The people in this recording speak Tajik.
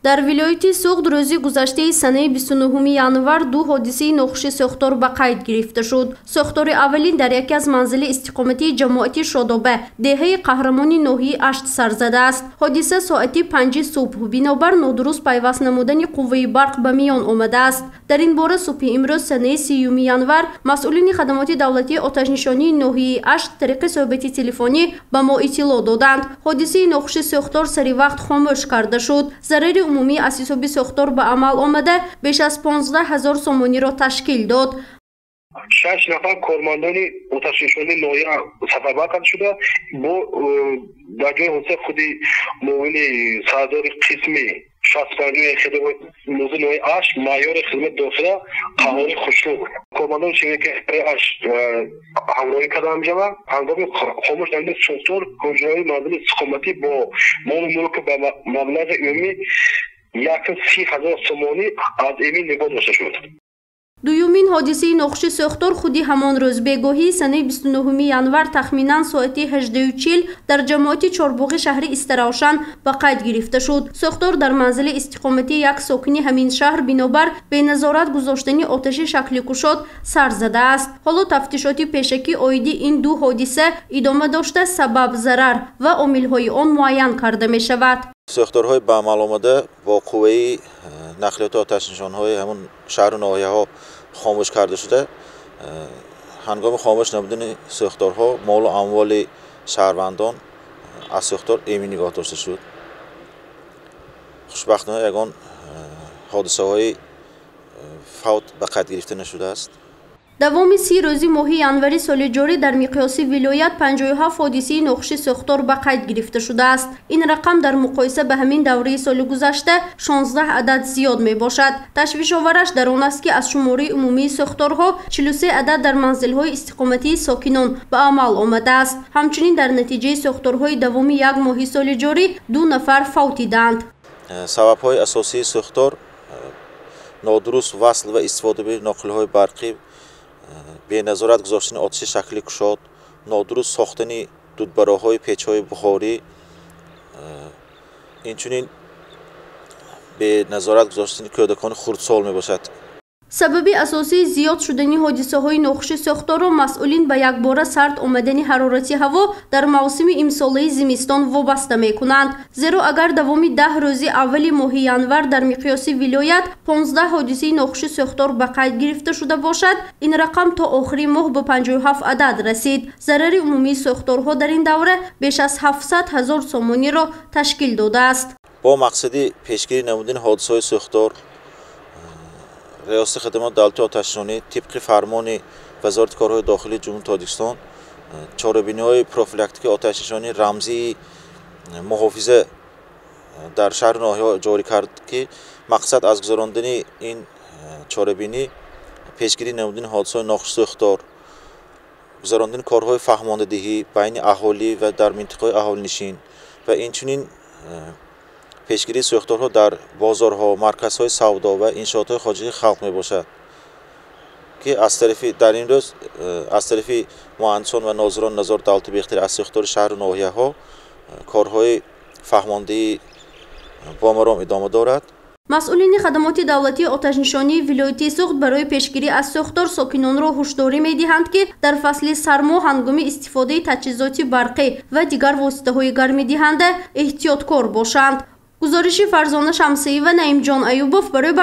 Дар вилояти Суғд рӯзи гузаштаи санаи 29 январ ду ҳодисаи нохуши сӯхтор ба қайд гирифта шуд. Сӯхтори аввалин дар яке аз манзили истиқоматии ҷамоати Шодоба, деҳаи Қаҳрамони ноҳияи Ашт сар задааст. Ҳодиса соати 5 субҳ бинобар нодуруст пайваст намудани қувваи барқ ба миён омадааст. Дар ин бора субҳи имрӯз санаи 30 январ масъулини хадамоти давлатии оташнишонии ноҳияи Ашт тариқи суҳбати телефонӣ ба мо иттилоъ доданд. Ҳодисаи нохуши сӯхтор сари вақт хомӯш карда шуд. Зарари умумӣ аз ҳисоби сӯхтор ба амал омада беш аз 15 ҳазор сомониро ташкил дод. 6 нафар кормандони оташнишонии ноҳия сафарбар карда шуда, бо дар ҷои ҳодиса худи муовини сардори қисми 65 хидмати ноҳияи Ашт, майори хидмати дохила Қаҳори Хушнуд, кормандони ширкати Ашт ҳамроҳӣ карда мешаванд. Ҳангоми хомӯш намудани сӯхтор ҳуҷраҳои манзили истиқоматӣ бо молу мулк ба маблағи умумӣ 130 ҳазор сомонӣ аз эмин нигоҳ дошта шуд. Дуюмин ҳодисаи нохуши сӯхтор худи ҳамон рӯз бегоҳии санаи 29 январ тахминан соати 18:40 дар ҷамоати Чорбоғи шаҳри Истаравшан ба қайд гирифта шуд. Сӯхтор дар манзили истиқоматии як сокини ҳамин шаҳр бинобар беназорат гузоштани оташи шакли кушод сар задааст. Ҳоло тафтишоти пешакӣ оиди ин ду ҳодиса идома дошта, сабаб, зарар ва омилҳои он муайян карда мешавад. Сӯхторҳои ба амал омада бо қувваи нақлиёти оташнишонҳои ҳамон шаҳру ноҳияҳо хомӯш карда шуда, ҳангоми хомӯш намудани сӯхторҳо молу амволи шаҳрвандон аз сӯхтор эмин нигоҳ дошта шуд. Хушбахтона ягон ҳодисаҳои фавт ба қайд гирифта нашудааст. Давоми 30 рӯзи моҳи январи соли ҷорӣ дар миқёси вилоят 57 ҳодисаи нохуши сӯхтор ба қайд гирифта шудааст. Ин рақам дар муқоиса ба ҳамин давраи соли гузашта 16 адад зиёд мебошад. Ташвишовараш дар он аст, ки аз шумораи умумии сӯхторҳо 43 адад дар манзилҳои истиқоматии сокинон ба амал омадааст. Ҳамчунин дар натиҷаи сӯхторҳои давоми як моҳи соли ҷорӣ 2 нафар фавтидаанд. Сабабҳои асосии сӯхтор нодуруст васл ва истифодаи ноқилҳои барқӣ, беназорат гузоштани оташи шакли кушод, нодуруст сохтани дудбароҳои печҳои бухорӣ, инчунин беназорат гузоштани кӯдакони хурдсол мебошад. Сабаби асосии зиёд шудани ҳодисаҳои нохуши сӯхторро масъулин ба якбора сард омадани ҳарорати ҳаво дар мавсими имсолаи зимистон вобаста мекунанд. Зеро агар давоми 10 рӯзи аввали моҳи январ дар миқёси вилоят 15 ҳодисаи нохуши сӯхтор ба қайд гирифта шуда бошад, ин рақам то охири моҳ ба 57 адад расид. Зарари умумии сӯхторҳо дар ин давра беш аз 700 ҳазор сомониро ташкил додааст. Бо мақсади пешгирӣ намудани ҳодисаҳои сӯхтор Риёсати хадамоти давлатии оташнишонӣ тибқи фармони Вазорати корҳои дохилии Ҷумҳурии Тоҷикистон чорабиниҳои профилактикии оташнишонии рамзии муҳофиза дар шаҳру ноҳияҳо ҷорӣ кард, ки мақсад аз гузарондани ин чорабинӣ пешгирӣ намудани ҳодисаҳои нохуши сӯхтор, гузарондани корҳои фаҳмондадиҳӣ байни аҳолӣ ва дар минтақаҳои аҳолинишин ва инчунин пешгирии сӯхторҳо дар бозорҳо, марказҳои савдо ва иншоотҳои хоҷагии халқ мебошад, ки аз тарафи дар ин рӯз аз тарафи муҳандисон ва нозирон назорати давлатии бехатарӣ аз сӯхтори шаҳру ноҳияҳо корҳои фаҳмондиҳӣ бомаром идома дорад. Масъулини хадамоти давлатии оташнишонии вилояти Суғд барои пешгирӣ аз сӯхтор сокинонро ҳушдорӣ медиҳанд, ки дар фасли сармо ҳангоми истифодаи таҷҳизоти барқӣ ва дигар воситаҳои гармидиҳанда эҳтиёткор бошанд. Гузориши Фарзона Шамсиева, Наимҷон Аюбов барои